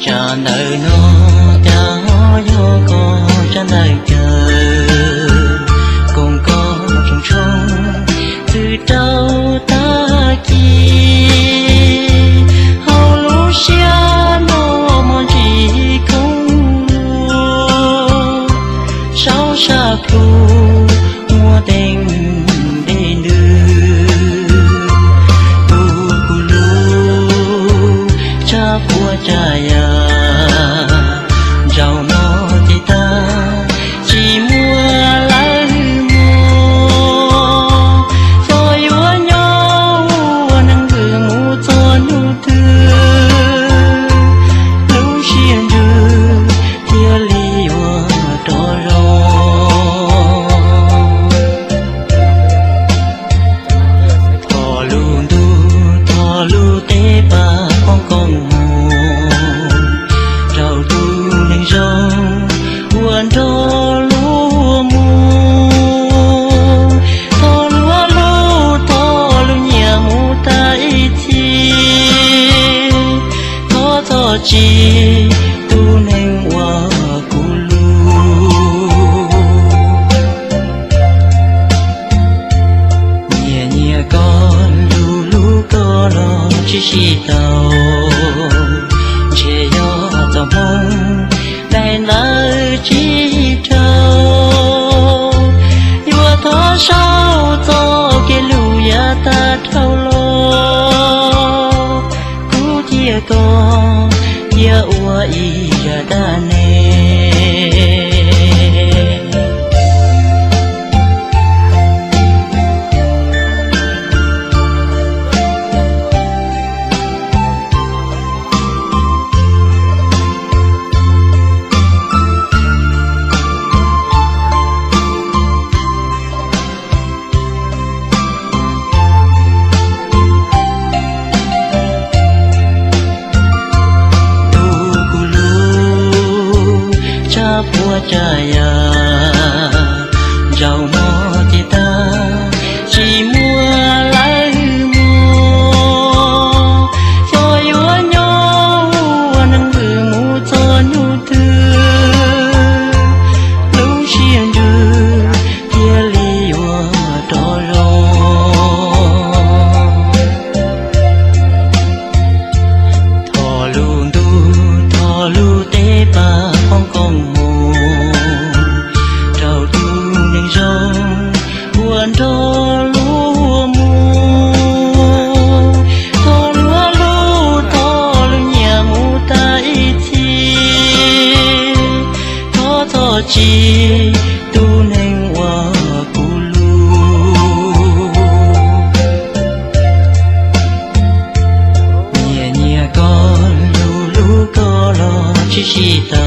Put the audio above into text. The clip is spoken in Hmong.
Tsab ntawv no cas ho yog koj tsab ntawv caw, koom koj tsoom tshoob txwm rau tag kis. Hauv lub siab nto mos ntsis khoob lug, saub sab plhu muaj teeb dej ntws. Tus kuv lub tsab puab tsab yam, zaum no ces tag tsis muaj lawv hwm mos. Xyov yuav nyob ua neeg vwm mus txog hnub twg, lub siab ntsws thiaj li yuav rov zoo. Thom lub ntuj thom lub teb pab poob koob hmoov rau tus neeg zoo uas nrog luag mus. Thom luag lub thom lub nyiam mus tag ib txhis, thov txhob txib tus neeg uas kuv lub. Nyiam nyiam koj lub lub koj los tsis sib tau, ntshe yog txoj hmoo daim ntawv tsis raug. Yuav thov sau txoj kev lus yav tag dhau los, kuv thiab koj thiaj ua ib yam dab neeg. Tus kuv lub tsab puab tsab yam, zaum no ces tag tsis muaj lawv hwm mos. Xyov yuav nyob ua neeg vwm mus txog hnub twg, lub siab ntsws thiaj li yuav rov zoo. Thom lub ntuj thom lub teb pab poob koob hmoov rau tus neeg zoo uas nrog luag mus. Thom luag lub thom lub nyiam mus tag ib txhis, thov txhob txib tus neeg uas kuv lub. Nyiam nyiam koj lub lub koj los tsis sib tau,